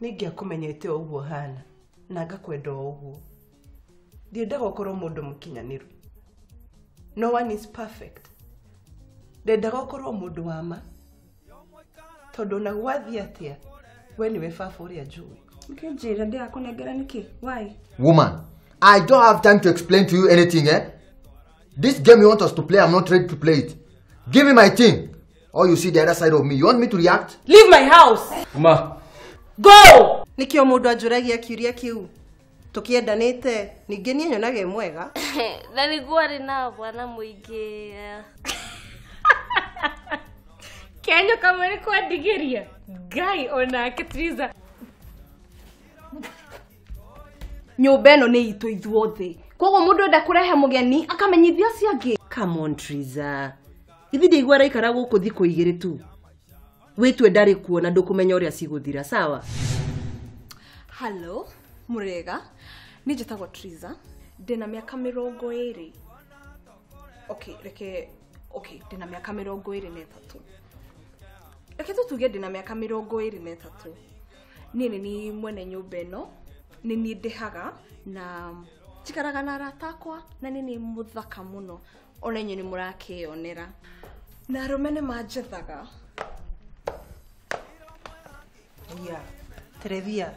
Ningĩakũmenyete o ũguo hana na ngakwenda o ũguo. Ndiendaga ũkorwo mũndũ mũkinyanĩru. No one is perfect. Ndendaga ũkorwo mũndũ wa ma. Tondũ ona gwathiĩ atĩa, we nĩwe baba ũrĩa njũĩ. Ũkĩnjĩra ndĩrakũnengera nĩkĩ? Why? Woman, I don't have time to explain to you anything, eh? This game you want us to play, I'm not ready to play it. Give me my thing. Or you see the other side of me. You want me to react? Leave my house! Ma. Go! Nikio mũndũ anjũragia kĩũria kĩu. Tũkĩendanĩte, ningĩ niĩ nyonaga mwega. Na nĩguo arĩ na bwana mũingĩ. Kenyo kamwe nĩ kwandigĩria. Ngai onake Triza. Nyũmba ĩno nĩ itũ ithuothe. Koguo mũndũ enda kũrehe mũgeni akamenyithia acio angĩ. Come on Triza. Ithi ndĩigua araikara gũkũ thikũ igĩrĩ tu. Wĩtue ndarĩ kuo na ndũkũmenya ũrĩa cigũthira, sawa? Hello, mũrega. Niĩ njĩtagwo Triza. Ndĩna mĩaka 20. Okay, reke okay, ndĩna mĩaka 23. Reke tũtuge ndĩna mĩaka 23. Niĩ nĩ niĩ mwene nyũmba ĩno. Nĩ niĩ ndĩhaga na njikaraga na arata akwa na nĩ niĩ mũthaka mũno. Ona inyuĩ nĩ mũrakĩyonera. Na arũme nĩ manjethaga. Yeah. Trevia.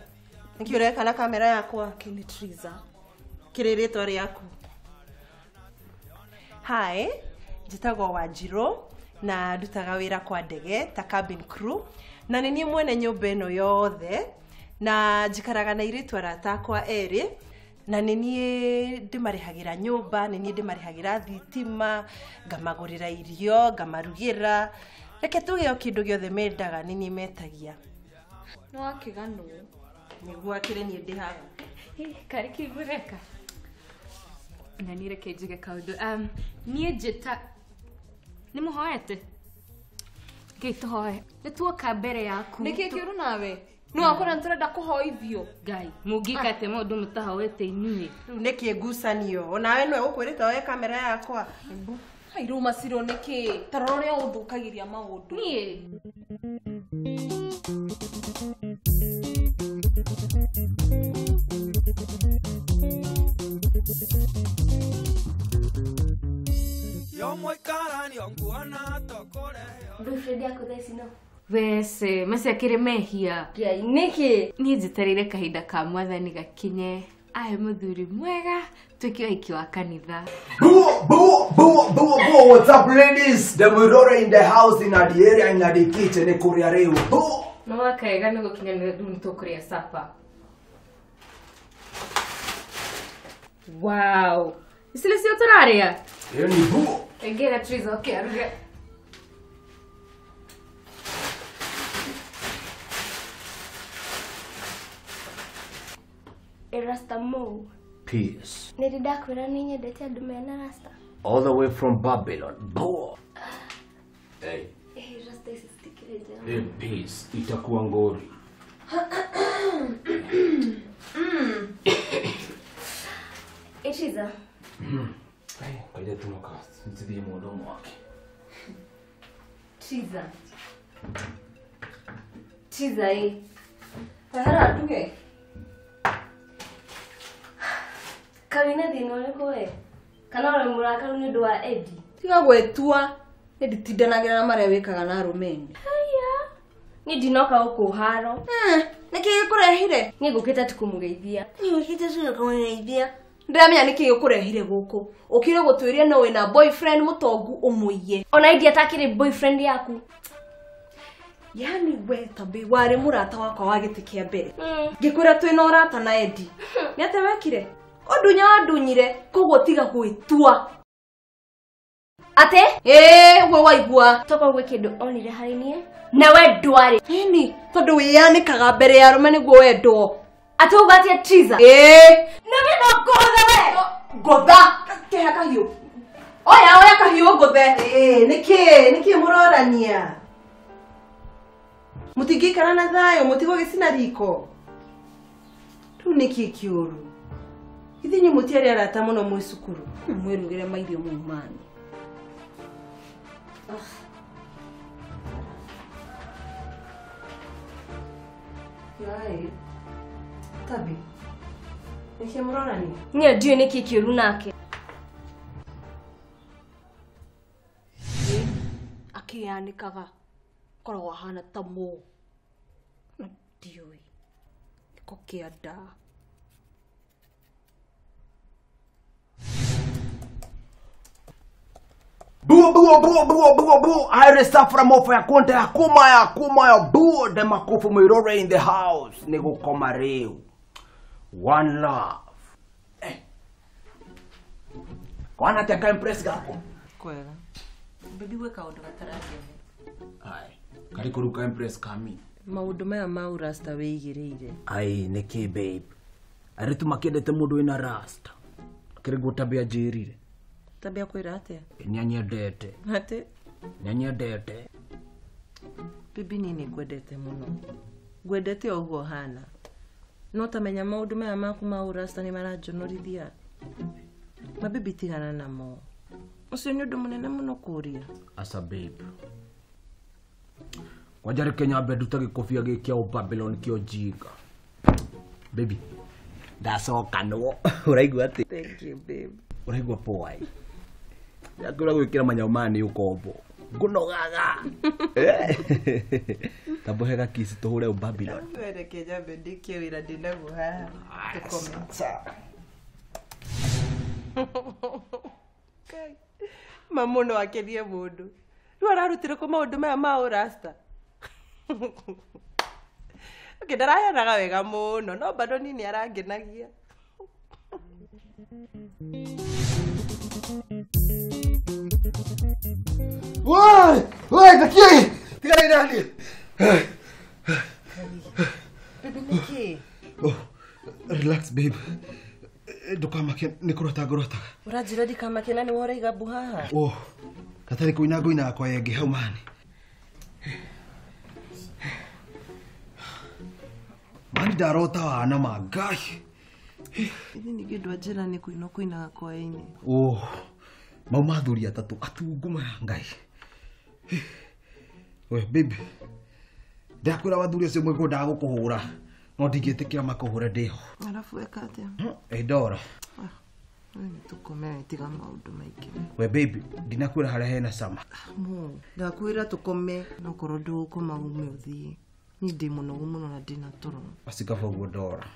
Nĩkĩ ũreka na kamera yakwa? Kĩ Triza. Kĩrĩ rĩtwa rĩaku. Hi, njĩtagwo Wanjirũ na ndutaga wĩra kwa ndege ta cabin crew na nĩ niĩ mwene nyũmba ĩno yothe na njikaraga na airĩtu arata akwa erĩ na nĩ niĩ ndĩmarĩhagĩra nyũmba, nĩ niĩ ndĩmarĩhagĩra thitima, ngamagũrĩra irio, ngamarugĩra. Reke tuge o kĩndũ gĩothe mendaga nĩ niĩ metagia. Nĩ wakĩganwo. Nĩguo akĩrĩ niĩ ndĩhaga. Karĩ kĩngũreka. Na niĩ reke njuge kaũndũ. Niĩ njĩta nĩ mũhoete? Ngai tũhoe. Nĩ tuoka mbere yaku. Nĩkĩ kĩũru nawe? Nĩ wakora nĩ tũrenda kũhoithio. Ngai, mũngĩka atĩa maũndũ mũtahoete inyuĩ? Rĩu nĩkĩ ngucanio? Onawe nĩwe ũkwĩrĩte woe kamera yakwa. Hai rĩu macirwo nĩkĩ? Ta rora ũrĩa ũthũkagĩria maũndũ. Niĩ? Boyfriend yaku thaa ici no? Wece, macio akĩrĩ mehia. Ngai, nĩkĩ? Niĩ njetereire kahinda ka mwathani gakinye. Ahe mũthuri mwega, tuĩke ũhiki wa kanitha. Boo, boo, boo, boo, boo. What's up, ladies? The Murore in the house, in the area, in the kitchen, kũrĩa rĩu. Boo. No wakega nĩ gũkinya rĩu nĩ tũkũrĩa supper. Wow. Ici nĩcio tũrarĩa? Ĩyo nĩ boo. Ĩngĩra Triza oke aruge. Rasta Mo. Peace. Nĩ ndakwĩra nĩ nyendete andũ mena rasta. All the way from Babylon. Bo. Hey. Eh, rasta ici citikĩrĩ njega. Hey, peace. Itakuwa ngori. Triza. Hey, kaja tunoka. Nithiĩ mũdomo wake. Triza. Triza ĩ. Hara nduge. Kawina thĩna ũrĩkũ we? Kana ũrĩ mũrakaru nĩ ũndũ wa Eddie? Tiga gwĩtua. Nĩ nditindanagĩra na marĩa wĩkaga na arũme ene. Haya. Niĩ ndinoka gũkũ haro. Nĩkĩ gĩkũrehire? Niĩ ngũkĩte tu kũmũgeithia. Niĩ ngũkĩte tu kũmũgeithia. Ndĩramenya nĩkĩ gĩkũrehire gũkũ. Ũkire gũtwĩria no wĩna boyfriend mũtongu ũmũiye. Ona Eddie atakĩrĩ boyfriend yaku. Yani we tambi warĩ mũrata wakwa wa gĩtĩ kĩa mbere. Ngĩkwĩra twĩna ũrata na Eddie. Nĩ atĩa wekire? Ũndunya wandunyire, koguo tiga gwĩtua. Ate? Ĩĩ, ũguo waigua. Tokorwo gwĩ kĩndũ onire harĩ niĩ, na we ndwarĩ. Ĩni, tondũ wĩyanĩkaga mbere ya arũme nĩguo wendwo. Ate uga atĩa Triza? Ĩĩ. Na we no ngũthe we. Ngũtha. Kĩhe kahiũ. Oya, oya kahiũ ngũthe. Ĩĩ, nĩkĩ? Nĩkĩ mũrorania? Mũtingĩikara na thayũ, mũtigũgĩcina riko. Rĩu nĩkĩ kĩũru? Ithuĩ inyuĩ mũtiarĩ arata mũno mwĩ cukuru. Mwĩrugĩre mairio maumani. Nai. Tabi. Nĩkĩ mũronania? Niĩ ndiũĩ nĩkĩ kĩũru nake. Akĩyanĩkaga koragwo ahana ta mũ. Na ndiũĩ. Gĩko kĩa nda. Boo boo boo boo boo boo. I suffer more for konte akuma akuma ya boo de makofu mirore in the house. Nego koma reu. One love. Eh. Kwana teka impress gako. Kwega. Baby we kaundu gataragene. Ai. Kari kuruka impress kami. Maundu maya ma urasta wĩigĩrĩire. Ai niki babe. Aritu makendete mundu wina rasta. Kiriguo tabia njirire. Tabia kwira atia? Nĩanyendete. Atĩ? Nĩanyendete. Bibi niĩ nĩngwendete mũno. Ngwendete o ũguo ũhana. No tamenya maũndũ maya maku ma ũrasta nĩ maranjonorithia. Mabibi tigana namo. Ũcio nĩ ũndũ mũnene mũno kũũria. Asa babe. Kwanja reke nyambe ndute gĩkobia gĩkĩ kĩa Babylon kĩa ujinga. Baby, ndacokanwo. Ũraigua atĩ? Thank you babe. Ũraigua poa ĩ? Yakura gwĩkĩra manyau maya nĩ ũkombo. Ngũnogaga. Tambohe gakisi tũhũre Babylon. Reke nyambe ndĩkie wĩra ndĩnaguo haha. Tũkome. Kai. Mamu no akerie mũndũ. Rĩu ararutire kũ maũndũ maya ma ũrasta? Okay, ndarayanaga wega mũno no bado niĩ nĩ arangenagia. Woi! Woi, gakie! Tigana nani? Baby niki? Oh, relax babe. Ndukamake nĩ kũrota ngũrotaga. Ũranjĩra ndikamake na nĩ woraiga mbu haha? Oh, gatarĩ kũina ngũinaga kwa ĩngĩ hau mani. Mani ndarota wana ma Ngai. Ithi ningĩ ndwanjĩra nĩ kũina ũkũinaga kwa-inĩ. Oh, mau mathuri atatũ atungu maya Ngai. We baby, ndakwĩra wathuri acio mwĩkwendaga gũkũhũra no ndingĩtĩkĩra makũhũre ndĩho. Arabu weka atĩa? Ĩ ndora. We nĩtũkome tiga maũndũ maingĩ. We baby, ndinakwĩra harĩa hena cama. Mo, ndakwĩra tũkome no korwo ndũgũkoma ume ũthiĩ. Niĩ ndĩ mũnogu mũno na ndĩna toro. Basi kaba ũguo ndora.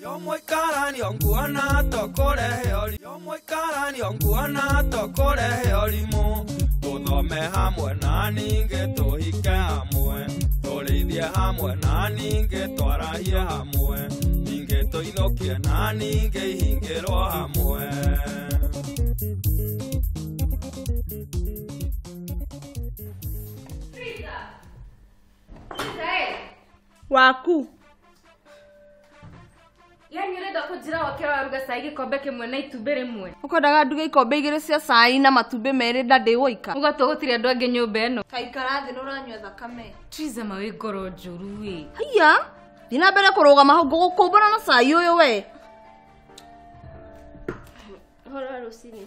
Yo moikarani onguana tokorehe ori. Yo moikarani onguana tokorehe orimo. Tuthome hamwe na ningĩ tũhike hamwe. Tũrĩithie hamwe na ningĩ twarahie hamwe. Ningĩ tũinũkie na ningĩ ihingĩrwo hamwe. Waku. Yani ũrenda kũnjĩra woke waruga cai gĩkombe kĩmwe na itumbĩ rĩmwe. Ũkwendaga nduge ikombe igĩrĩ cia cai na matumbĩ merĩ na ndĩ woika. Uga tũgũtirĩ andũ angĩ nyũmba ĩno. Kaikara thĩ nĩũranyua thakame. Triza ma wĩ ngoro njũru ĩ. Haiya, thiĩ na mbere kũrũgama hau ngũgũkũmbũra na cai ũyũ we. Ũhoro wa rũcinĩ.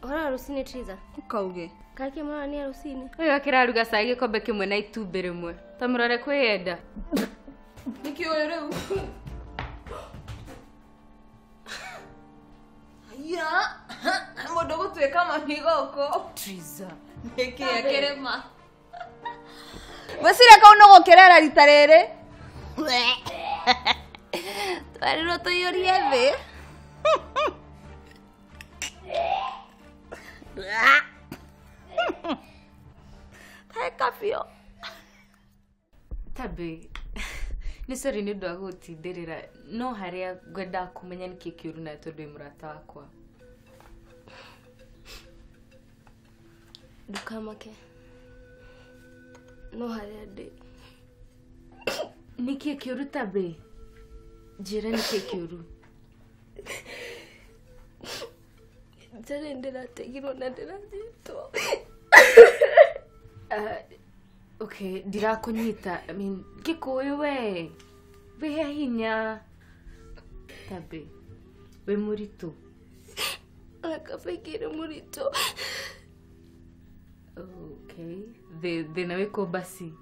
Ũhoro wa rũcinĩ Triza. Ũkauge. Kaĩ mũrania rũcinĩ? Ũyũ akĩraruga cai gĩkombe kĩmwe na itumbĩ rĩmwe. Ta mũrore kwĩyenda. Nĩkĩ ũyũ rĩu? Haiya, mũndũ gũtuĩka mami gũkũ. Triza. Nĩkĩ akĩrĩma? Ngwĩciria kau nĩ gũkerera rita rĩrĩ. Twerirwo tũiyũrie thĩ. Theka biũ. Tabi, nĩ sorry nĩ ũndũ wa gũgũtindĩrĩra no harĩa ngwendaga kũmenya nĩkĩ kĩũru nawe tondũ wĩ mũrata wakwa. Ndũkamake. No harĩa ndĩ. Nĩkĩ kĩũru Tabi? Njĩra nĩkĩ kĩũru. Njarĩ ndĩrategirwo na ndĩranyitwo. Okay, ndirakũnyita. I mean, Gĩkũyũ we. Wĩhe hinya. Tabi, wĩ mũritũ. Ona kaba ingĩrĩ mũritũ. Okay, Thĩna wĩkũ basi?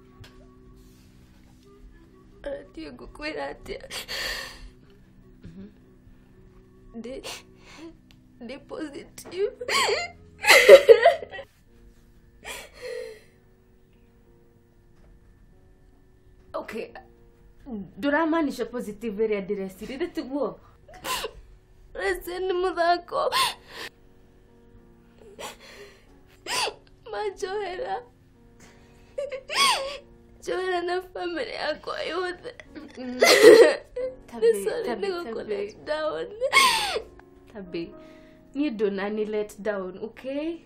Ndiĩ ngũkwĩra atĩa. Ndĩ positive. Okay, ndũramaanisha positive ĩrĩa ndĩreciria tiguo? Rece nĩ mũthako. Manjohera. Njohera na family yakwa yothe. Sorry nĩ gũkũ let down. Tabe, niĩ ndũnani let down, okay?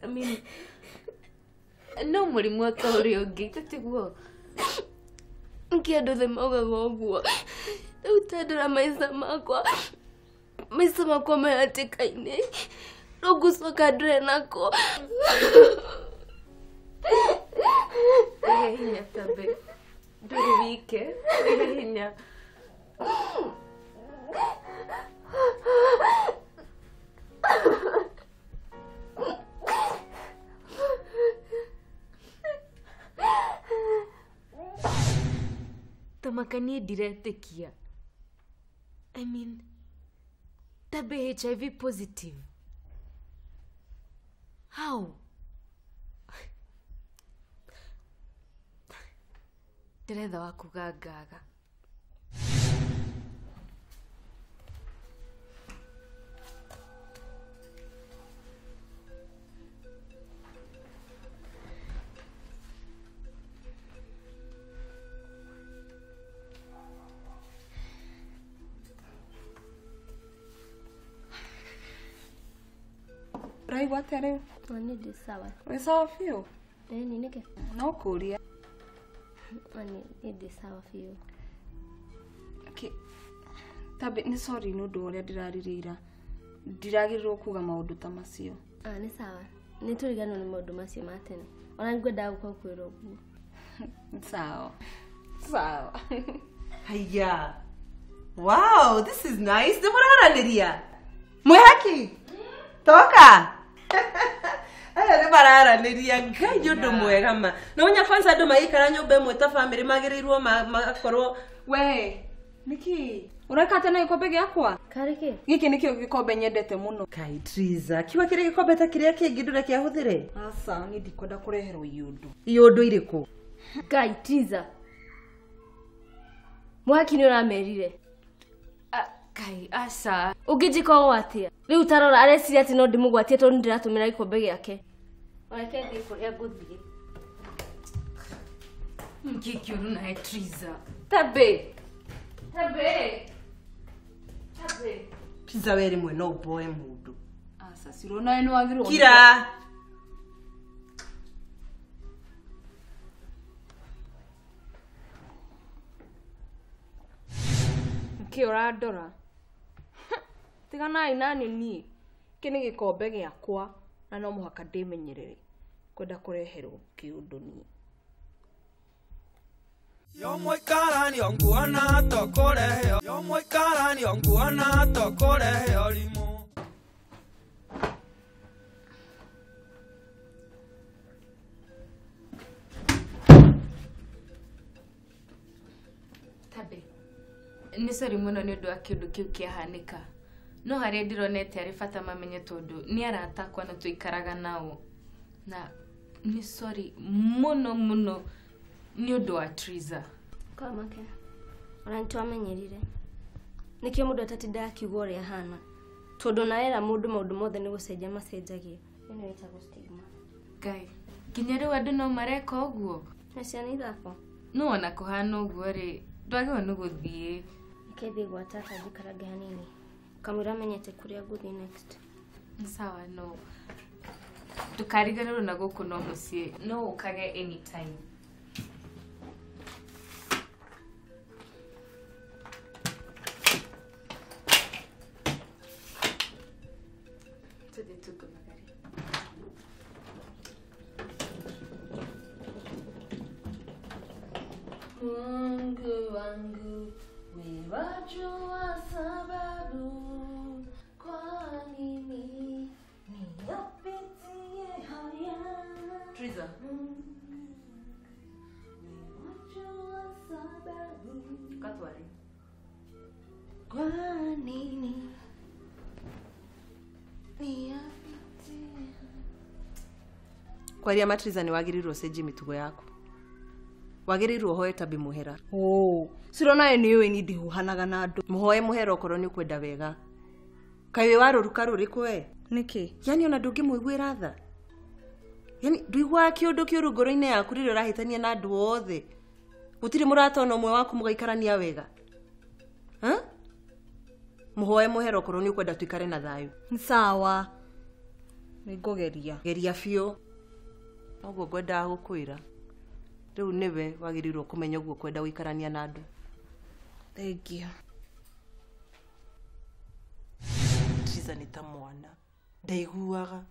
I mean, no mũrimũ ta ũrĩa ũngĩ, tiguo? Nĩkĩ andũ othe maugaga ũguo? Rĩu ta ndora maica makwa. Maica makwa me hatĩka-inĩ. Rĩu ngũcoka ndũre nako. Wĩhe hinya Tabe. Ndũrĩ wike. Wĩhe hinya. Tamaka niĩ ndiretĩkia. I mean, Tabe HIV positive. How? Ndĩretha wa kuga ngaga. Ũraigua atĩa rĩu? Niĩ ndĩ sawa. Wĩ sawa biũ? Ĩni nĩkĩ? No kũria. Niĩ ndĩ sawa biũ. Okay. Tabe, nĩ sorry nĩ ũndũ wa ũrĩa ndĩraririe ira. Ndiragĩrĩirwo kuga maũndũ ta macio. Nĩ sawa. Nĩ tũriganĩrwo nĩ maũndũ macio ma tene. Ona nĩngwendaga gũka gũkwĩra ũguo. Sawa. Sawa. Haya. Wow, this is nice. Nĩ mũraranĩria. Mwĩhaki? Toka. Aya nĩ mararanĩria. Ngai nĩ ũndũ mwega ma. Na ũnya kwanza andũ magĩikara nyũmba ĩmwe ta family magĩrĩirwo magakorwo. We, nĩkĩ? Ũreka atĩa na gĩkombe gĩakwa? Karĩ kĩ? Gĩkĩ nĩkĩo gĩkombe nyendete mũno. Kai Triza, kiuga kĩrĩ gĩkombe ta kĩrĩa kĩngĩ ndũrekĩahũthĩre? Aca, niĩ ndikwenda kũreherwo iũndũ. Iũndũ irĩkũ? Ngai Triza. Mwaki nĩ ũramerire. Kai, aca. Ũngĩnjĩka ũũ atĩa? Rĩu tarora areciria atĩ no ndĩmũgwatie tondũ nĩndĩratũmĩra gĩkombe gĩake. Reke thiĩ kũrĩa ngũthiĩ. Nĩkĩ kĩũru nawe Triza? Tabe. Tabe. Tabe. Triza we rĩmwe no ũmboe mũndũ. Aca, Ciro nawe nĩ wagĩrĩirwo. Kira. Nĩkĩ ũrandora? Tiganai nani niĩ. Gĩkĩ nĩ gĩkombe gĩakwa na no mũhaka ndĩmenyerere. Kwenda kũreherwo kĩũndũ niĩ. Yo mũikaranio nguona tũkũrehe. Yo mũikaranio nguona tũkũrehe ũrimũ. Tabe, nĩ sorry mũno nĩ ũndũ wa kĩũndũ kĩu kĩahanĩka. No harĩa ndĩronete arĩ bata mamenye tondũ nĩ arata akwa na tũikaraga nao. Na nĩ sorry mũno mũno nĩ ũndũ wa Triza. Kamake, ona nĩtwamenyerire. Nĩkĩo mũndũ atatindaga akiuga ũrĩa ahana. Tondũ ona wera mũndũ maũndũ mothe nĩ gũcenjia macenjagia. Ĩno ĩtagwo stigma. Ngai, nginya rĩu andũ no mareka ũguo? Na ciana ithako. No ona kũhana ũguo rĩ, ndwagĩrĩirwo nĩ gũthiĩ. Reke thiĩ gwa tata njikarange hanini. Kamũira menyete kũrĩa ngũthiĩ next. Sawa, no. Ndũkariganĩrwo na gũkũ no mũciĩ. No ũkage anytime. Tũthiĩ tũngomagare. Mungu wangu, wewajua sababu kwa nini niyapitie haya. Triza. Katwari. Kwa nini niyapitie? Kwaria matriza nĩ wagĩrĩirwo ũcenjie mĩtugo yaku. Wagĩrĩirwo ũhoe Tabi mũhera. Oh, Ciro nawe nĩ ũĩ niĩ ndihuhanaga na andũ. Mũhoe mũhera okorwo nĩ ũkwenda wega. Kaĩ wĩ wa rũruka rũrĩkũ we? Nĩkĩ? Yaani ona ndũngĩmũiguĩra tha. Yaani ndũiguaga kĩũndũ kĩũru ngoro-inĩ yaku rĩrĩa ũrahĩtania na andũ othe. Gũtirĩ mũrata ona ũmwe waku mũgaikarania wega. Ha? Mũhoe mũhera okorwo nĩ ũkwenda tuikare na thayũ. Nĩ sawa. Nĩngũgeria. Geria biũ. Noguo ngwendaga gũkwĩra. Rĩu nĩwe wagĩrĩirwo kũmenya ũguo kwenda gũikarania na andũ. Thengiũ. Triza nĩ ta mwana. Ndaiguaga.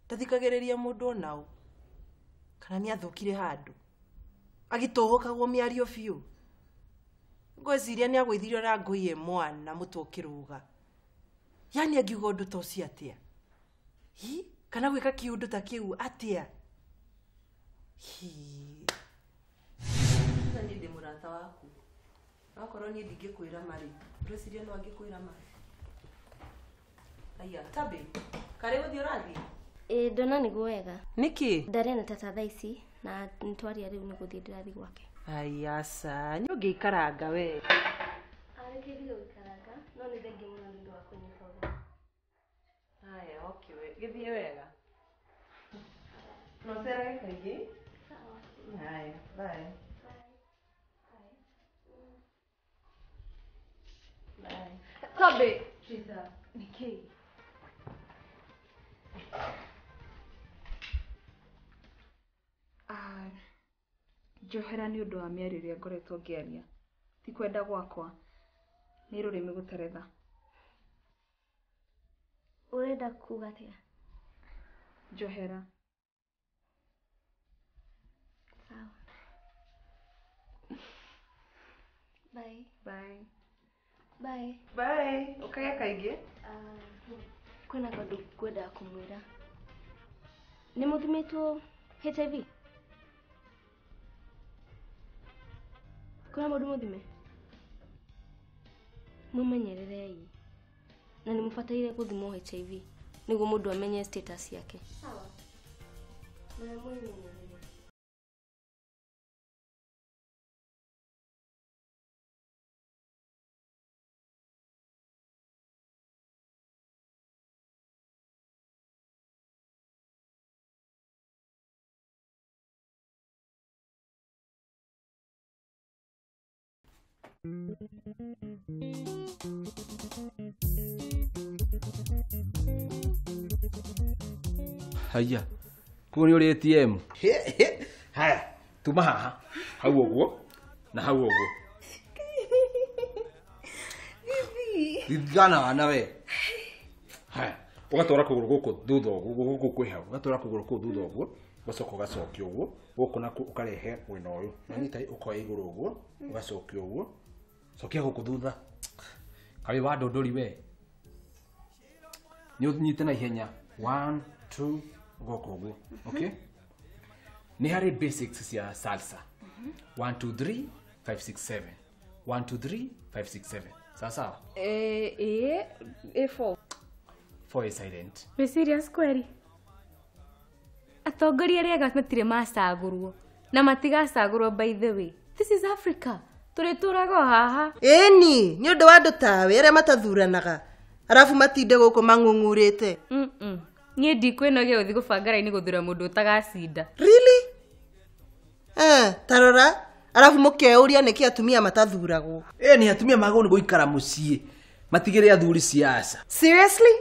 Ndathikagĩrĩria mũndũ ona ũ. Kana nĩ athũkire handũ. Agĩtũgũkagwo mĩario biũ. Ngwĩciria nĩ agũithirio na ngũi ĩ mwana mũtwe ũkĩrũga. Yaani angiuga ũndũ ta ũcio atĩa? Hi? Kana gwĩka kĩũndũ ta kĩu atĩa? Hi. Sasa niĩ ndĩ mũrata waku. Okorwo niĩ ndingĩkwĩra marĩ, ũreciria no angĩkwĩra marĩ? Aya, Tabi, karĩ gũthiĩ ũrathiĩ? Ĩĩ ndona nĩguo wega. Nĩkĩ? Ndaria na tata thaa ici na nĩtwaria rĩu nĩ gũthiĩ ndĩrathiĩ gwake. Aya ca, nĩ ũngĩikaranga we. Areke ndige gũikaranga, no nĩ thengiũ mũno nĩ ũndũ wa kũnyita ũgeni. Haya, okay we, gĩthiĩ wega. No ũcerage kaingĩ? Sawa. Haya, bye. Bye. Bye. Tabi. Triza. Nĩkĩ? Njohera nĩ ũndũ wa mĩario ĩrĩa ngoretwo ngĩaria. Ti kwenda gwakwa. Nĩ rũrĩmĩ gũteretha. Ũrenda kuuga atĩa? Njohera. Sawa. Bye. Bye. Bye. Bye. Ũkage kaingĩ? Kwĩna kaũndũ ngwendaga kũmwĩra. Nĩ mũthimĩtwo HIV? Kwĩna mũndũ mũthime? Mwĩmenyererei. Na nĩ mũbataire gũthimwo HIV nĩguo mũndũ amenye status yake. Sawa. Na mwĩmenyerere. Haya, kũu nĩ ũrĩ ATM. Haya, tuma haha. Hau ũguo na hau ũguo. Ririkana na we. Haya, ũgatwara kũgũrũ gũkũ thutha ũguo, gũkũ kwĩ hau. Ũgatwara kũgũrũ kũu thutha ũguo, ũgacoka ũgacokia ũguo, gũkũ nakuo ũkarehe mwena ũyũ. Wanyita ũkoya igũrũ ũguo, ũgacokia ũguo. Cokia gũkũ thutha. Kaĩ wa ndũndũri we. Nĩ ũnyite na ihenya. 1 2 ũgoka ũguo. Okay? Nĩ harĩ basics cia salsa. 1 2 3 5 6 7. 1 2 3 5 6 7. Sawa sawa? A A4. 4 is silent. Wĩ serious kweri? Atongoria arĩa ega matirĩ macagũrwo na matigacagũrwo by the way. This is Africa. Tũrĩtũraga o haha. Ĩni, nĩ ũndũ wa andũ tawe arĩa matathuranaga. Arabu matinde gũkũ mang'ung'urĩte. Niĩ ndikwĩnogia gũthiĩ gũbanga raini gũthura mũndũ ũtagacinda. Really? Tarora, arabu mũkeyũria nĩkĩ atumia matathuragwo. Ĩni atumia magĩrĩirwo nĩ gũikara mũciĩ. Matigĩre athuri siasa. Seriously?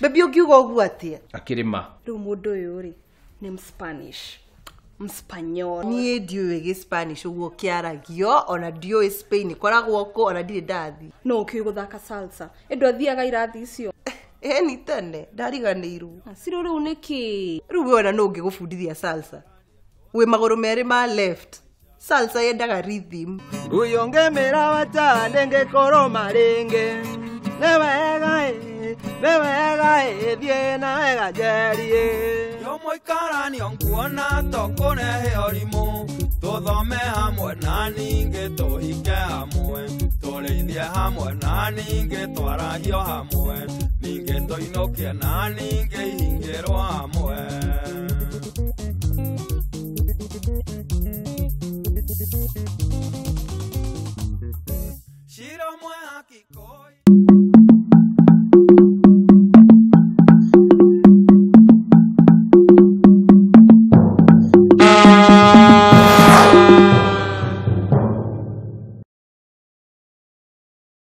Baby ũngiuga ũguo atĩa? Akĩrĩma. Rĩu mũndũ ũyũ rĩ, nĩ Mspanish. Mspanyol. Niĩ ndiũĩ gĩ-Spanish ũguo kĩaragio, ona ndiũĩ Spain ĩkoragwo kũ, ona ndirĩ ndathiĩ. No ũkĩũĩ gũthaka salsa. Ĩ ndwathiaga irathi icio? Ĩni tene, ndariganĩirwo. Ciro rĩu nĩkĩ? Rĩu we ona nũ ũngĩgũbundithia salsa? Wĩ magũrũ merĩ ma left. Salsa yendaga rhythm. Uyongemera wachane ngĩkorwo rĩngĩ. Nĩ wega ĩ, nĩ wega ĩ, thiĩ na wega njerie. Yo mũikarani nguona to kũrehe ũrimũ, tũthome hamwe na ningĩ ningĩ tũhike hamwe tũrĩithie hamwe na ningĩ twarahio hamwe ningĩ tũinũkie na ningĩ ihingĩrwo hamwe.